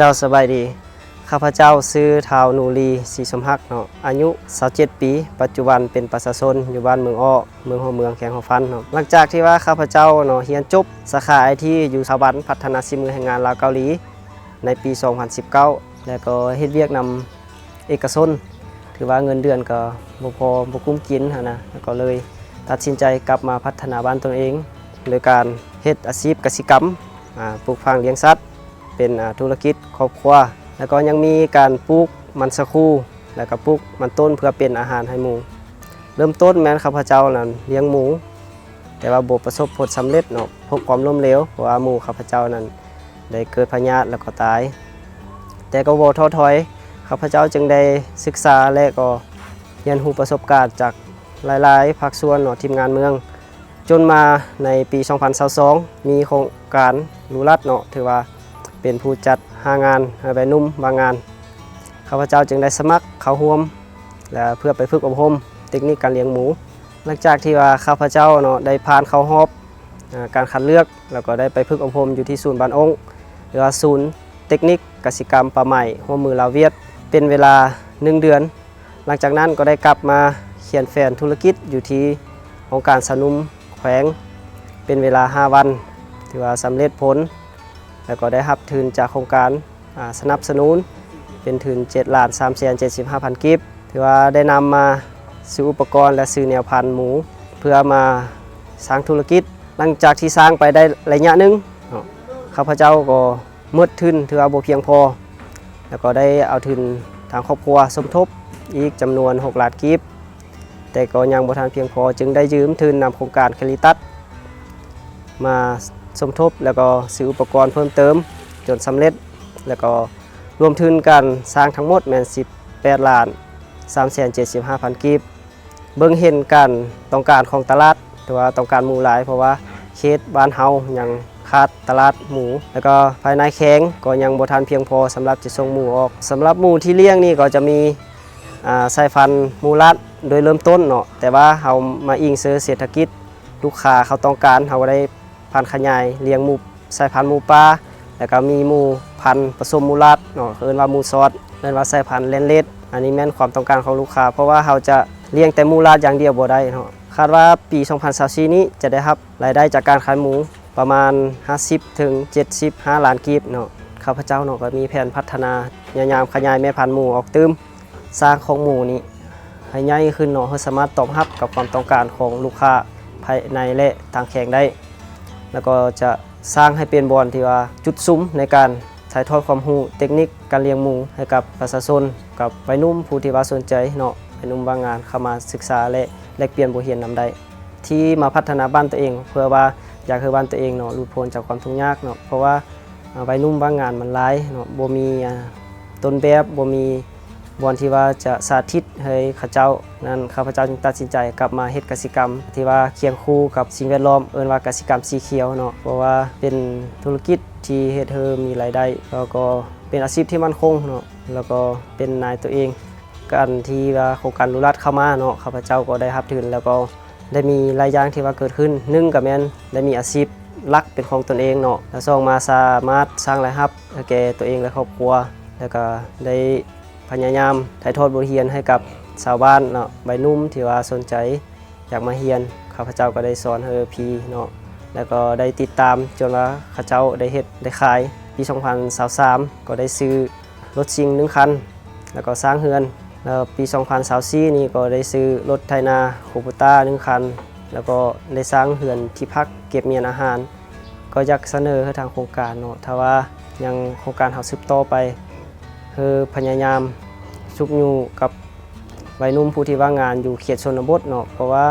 ເຈົ້າສະບາຍດີ. ຂ້າພະເຈົ້າຊື່ ທ້າວ ນູລີ ສີສົມຮັກເນາະ, ອາຍຸ ຊາວເຈັດ ປີ, ປັດຈຸບັນເປັນປະຊາຊົນຢູ່ບ້ານເມືອງອ້ອ ເມືອງຫົວເມືອງ ແຂວງຫົວພັນເນາະ. ຫຼັງຈາກທີ່ວ່າຂ້າພະເຈົ້າເນາະ ຮຽນຈົບສາຂາໄອທີຢູ່ສະຖາບັນພັດທະນາສີມືແຮງງານລາວເກົາຫຼີ ໃນປີສອງພັນສິບເກົ້າ ແລ້ວກໍເຮັດວຽກນຳເອກະຊົນ, ຖືວ່າເງິນເດືອນກໍບໍ່ພໍບໍ່ກຸ້ມກິນຫັ້ນນະ, ແລ້ວກໍເລີຍຕັດສິນໃຈກັບມາພັດທະນາບ້ານຕົນເອງ ໂດຍການເຮັດອາຊີບກະສິກຳ, ອາ, ປູກຝັງລ້ຽງສັດ, ເປັນ, ອາ, ທຸລະກິດຄອບຄົວ, ແລ້ວກໍຍັງມີການປູກມັນສາຄູ ແລ້ວກໍປູກມັນຕົ້ນເພື່ອເປັນອາຫານໃຫ້ໝູ. ເລີ່ມຕົ້ນແມ່ນຂ້າພະເຈົ້ານັ້ນລ້ຽງໝູ, ແຕ່ວ່າບໍ່ປະສົບຜົນສຳເລັດເນາະ, ພົບຄວາມລົ້ມເຫຼວ ເພາະວ່າໝູຂ້າພະເຈົ້ານັ້ນໄດ້ເກີດພະຍາດແລ້ວກໍຕາຍ. ແຕ່ກໍບໍ່ທໍ້ຖອຍ, ຂ້າພະເຈົ້າຈຶ່ງໄດ້ສຶກສາ ແລະ ກໍຮຽນຮູ້ປະສົບການຈາກຫຼາຍໆພາກສ່ວນເນາະ, ທີມງານເມືອງ, ຈົນມາໃນປີສອງພັນຊາວສອງ ມີໂຄງການຫຼູ່ລັດເນາະ, ຖືວ່າເປັນຜູ້ຈັດຫາງານໃຫ້ໄວໜຸ່ມວ່າງງານ. ຂ້າພະເຈົ້າຈຶ່ງໄດ້ສະໝັກເຂົ້າຮ່ວມ ແລະ ເພື່ອໄປຝຶກອົບຮົມເຕັກນິກການລ້ຽງໝູ. ຫຼັງຈາກທີ່ວ່າຂ້າພະເຈົ້າເນາະ ໄດ້ຜ່ານເຂົ້າຮອບ ອາ ການຄັດເລືອກ ແລ້ວກໍໄດ້ໄປຝຶກອົບຮົມຢູ່ທີ່ສູນບ້ານອົງ ຫຼືວ່າສູນເຕັກນິກກະສິກຳປ່າໄມ້ຮ່ວມມືລາວຫວຽດ ເປັນເວລາໜຶ່ງເດືອນ. ຫຼັງຈາກນັ້ນກໍໄດ້ກັບມາຂຽນແຜນທຸລະກິດຢູ່ທີ່ຫ້ອງການຊາວໜຸ່ມແຂວງ ເປັນເວລາຫ້າວັນ, ຖືວ່າສຳເລັດຜົນ ແລ້ວກໍໄດ້ຮັບທຶນຈາກໂຄງການ ອາ ສະໜັບສະໜູນ ເປັນທຶນເຈັດລ້ານສາມແສນເຈັດສິບຫ້າພັນກີບ, ຖືວ່າໄດ້ນຳມາຊື້ອຸປະກອນ ແລະ ຊື້ແນວພັນໝູ ເພື່ອມາສ້າງທຸລະກິດ. ຫຼັງຈາກທີ່ສ້າງໄປໄດ້ໄລຍະໜຶ່ງເນາະ, ຂ້າພະເຈົ້າກໍໝົດທຶນ ຖືວ່າບໍ່ພຽງພໍ, ແລ້ວກໍໄດ້ເອົາທຶນທາງຄອບຄົວສົມທົບອີກຈຳນວນຫົກລ້ານກີບ, ແຕ່ກໍຍັງບໍ່ທັນພຽງພໍ, ຈຶ່ງໄດ້ຢືມທຶນນຳໂຄງການຄາລິຕັດມາສົມທົບ ແລ້ວກໍຊື້ອຸປະກອນເພີ່ມເຕີມຈົນສຳເລັດ, ແລ້ວກໍລວມທຶນການສ້າງທັງໝົດແມ່ນສິບແປດລ້ານສາມແສນເຈັດສິບຫ້າພັນກີບ. ເບິ່ງເຫັນການຕ້ອງການຂອງຕະຫຼາດ ຫຼືວ່າຕ້ອງການໝູຫຼາຍ, ເພາະວ່າເຂດບ້ານເຮົາຍັງຂາດຕະຫຼາດໝູ, ແລ້ວກໍພາຍໃນແຂວງກໍຍັງບໍ່ທັນພຽງພໍສຳລັບຈະສົ່ງໝູອອກ. ສຳລັບໝູທີ່ລ້ຽງນີ້ກໍຈະມີ ອາ ສາຍພັນໝູລັດໂດຍເລີ່ມຕົ້ນເນາະ, ແຕ່ວ່າເຮົາມາອີງເຊີເສດຖະກິດ ລູກຄ້າເຂົາຕ້ອງການ, ເຮົາກໍໄດ້ຜັນຂະຫຍາຍລ້ຽງໝູ ສາຍພັນໝູປ່າ, ແລ້ວກໍມີໝູພັນປະສົມໝູລັດເນາະ, ເອີ້ນວ່າໝູຊອດ, ເອີ້ນວ່າສາຍພັນແລນເລດ. ອັນນີ້ແມ່ນຄວາມຕ້ອງການຂອງລູກຄ້າ, ເພາະວ່າເຮົາຈະລ້ຽງແຕ່ໝູລັດຢ່າງດຽວບໍ່ໄດ້ເນາະ. ຄາດວ່າປີສອງພັນຊາວສີ່ນີ້ຈະໄດ້ຮັບລາຍໄດ້ຈາກການຂາຍໝູປະມານຫ້າສິບເຖິງເຈັດສິບຫ້າລ້ານກີບເນາະ. ຂ້າພະເຈົ້າເນາະ ກໍມີແຜນພັດທະນາ ພະຍາຍາມຂະຫຍາຍແມ່ພັນໝູອອກຕື່ມ, ສ້າງຄອກໝູນີ້ໃຫ້ໃຫຍ່ຂຶ້ນເນາະ, ໃຫ້ສາມາດຕອບຮັບກັບຄວາມຕ້ອງການຂອງລູກຄ້າພາຍໃນ ແລະ ຕ່າງແຂວງໄດ້, ແລ້ວກໍຈະສ້າງໃຫ້ເປັນບ່ອນທີ່ວ່າຈຸດສຸມໃນການຖ່າຍທອດຄວາມຮູ້ເຕັກນິກການລ້ຽງໝູໃຫ້ກັບປະຊາຊົນ, ກັບໄວໜຸ່ມຜູ້ທີ່ວ່າສົນໃຈເນາະ, ໄວໜຸ່ມວ່າງງານເຂົ້າມາສຶກສາ ແລະ ແລກປ່ຽນບົດຮຽນນຳໄດ້. ທີ່ມາພັດທະນາບ້ານຕົວເອງ ເພື່ອວ່າຢາກໃຫ້ບ້ານຕົວເອງເນາະ ຫຼຸດພົ້ນຈາກຄວາມທຸກຍາກເນາະ, ເພາະວ່າ ອາ ໄວໜຸ່ມວ່າງງານມັນຫຼາຍເນາະ, ບໍ່ມີ ອາ ຕົ້ນແບບ, ບໍ່ມີບ່ອນທີ່ວ່າຈະສາທິດໃຫ້ເຂົາເຈົ້ານັ້ນ, ຂ້າພະເຈົ້າຈຶ່ງຕັດສິນໃຈກັບມາເຮັດກະສິກຳທີ່ວ່າຄຽງຄູ່ກັບສິ່ງແວດລ້ອມ, ເອີ້ນວ່າກະສິກຳສີຂຽວເນາະ, ເພາະວ່າເປັນທຸລະກິດທີ່ເຮັດໃຫ້ມີລາຍໄດ້ ແລ້ວກໍເປັນອາຊີບທີ່ໝັ້ນຄົງເນາະ, ແລ້ວກໍເປັນນາຍຕົວເອງ. ການທີ່ວ່າໂຄງການຫຼູ່ລັດເຂົ້າມາເນາະ, ຂ້າພະເຈົ້າກໍໄດ້ຮັບທຶນ ແລ້ວກໍ ໄດ້ມີຫຼາຍຢ່າງທີ່ວ່າເກີດຂຶ້ນ, ໜຶ່ງກໍແມ່ນໄດ້ມີອາຊີບຫຼັກເປັນຂອງຕົນເອງເນາະ, ແລ້ວສອງມາສາມາດສ້າງລາຍຮັບໃຫ້ແກ່ຕົວເອງ ແລະ ຄອບຄົວ, ແລ້ວກໍໄດ້ພະຍາຍາມຖ່າຍທອດບົດຮຽນໃຫ້ກັບຊາວບ້ານເນາະ, ໄວໜຸ່ມທີ່ວ່າສົນໃຈຢາກມາຮຽນ, ຂ້າພະເຈົ້າກໍໄດ້ສອນໃຫ້ພີ່ເນາະ, ແລ້ວກໍໄດ້ຕິດຕາມຈົນວ່າເຂົາເຈົ້າໄດ້ເຮັດໄດ້ຂາຍ. ປີສອງພັນຊາວສາມກໍໄດ້ຊື້ລົດຊິງໜຶ່ງຄັນ ແລ້ວກໍສ້າງເຮືອນ, ແລ້ວປີສອງພັນຊາວສີ່ນີ້ກໍໄດ້ຊື້ລົດໄຖນາຄູໂບຕ້າໜຶ່ງຄັນ, ແລ້ວກໍໄດ້ສ້າງເຮືອນທີ່ພັກເກັບມ້ຽນອາຫານ. ກໍຢາກສະເໜີໃຫ້ທາງໂຄງການເນາະ, ຖ້າວ່າຍັງໂຄງການເຮົາສືບຕໍ່ໄປ, ຄືພະຍາຍາມຊຸກຍູ້ກັບໄວໜຸ່ມຜູ້ທີ່ວ່າງງານຢູ່ເຂດຊົນນະບົດເນາະ, ເພາະວ່າ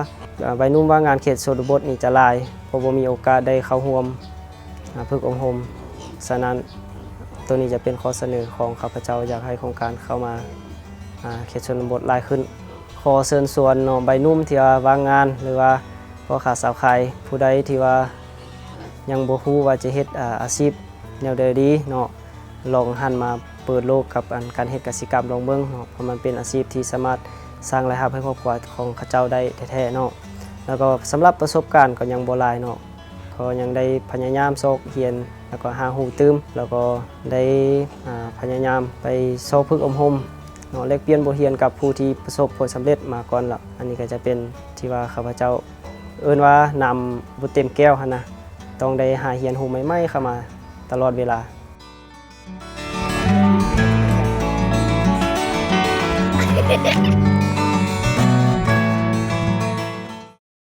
ອາ ໄວໜຸ່ມວ່າງງານເຂດຊົນນະບົດນີ້ຈະຫຼາຍ, ເພາະບໍ່ມີໂອກາດໄດ້ເຂົ້າຮ່ວມ ອາ ຝຶກອົບຮົມ. ສະນັ້ນ ໂຕນີ້ຈະເປັນຂໍ້ສະເໜີຂອງຂ້າພະເຈົ້າ, ຢາກໃຫ້ໂຄງການເຂົ້າມາ ອາ ເຂດຊົນນະບົດຫຼາຍຂຶ້ນ. ຂໍເຊີນຊວນເນາະ ໄວໜຸ່ມທີ່ວ່າວ່າງງານ ຫຼືວ່າພໍ່ຄ້າສາວຂາຍຜູ້ໃດທີ່ວ່າຍັງບໍ່ຮູ້ວ່າຈະເຮັດ ອາ ອາຊີບແນວໃດດີເນາະ, ລອງຫັນມາເປີດໂລກກັບ ອັນ ການເຮັດກະສິກຳລອງເບິ່ງເນາະ, ເພາະມັນເປັນອາຊີບທີ່ສາມາດສ້າງລາຍຮັບໃຫ້ຄອບຄົວຂອງເຂົາເຈົ້າໄດ້ແທ້ໆເນາະ. ແລ້ວກໍສຳລັບປະສົບການກໍຍັງບໍ່ຫຼາຍເນາະ, ກໍຍັງໄດ້ພະຍາຍາມຊອກຮຽນ ແລ້ວກໍຫາຮູ້ຕື່ມ ແລ້ວກໍໄດ້ ອາ ພະຍາຍາມໄປຊອກຝຶກອົບຮົມເນາະ ແລກປ່ຽນບົດຮຽນກັບຜູ້ທີ່ປະສົບຜົນສຳເລັດມາກ່ອນແລ້ວ. ອັນນີ້ກໍຈະເປັນທີ່ວ່າຂ້າພະເຈົ້າເອີ້ນວ່ານ້ຳບໍ່ເຕັມແກ້ວຫັ້ນນະ, ຕ້ອງໄດ້ຫາຮຽນຮູ້ໃໝ່ໆເຂົ້າມາຕະຫຼອດເວລາ.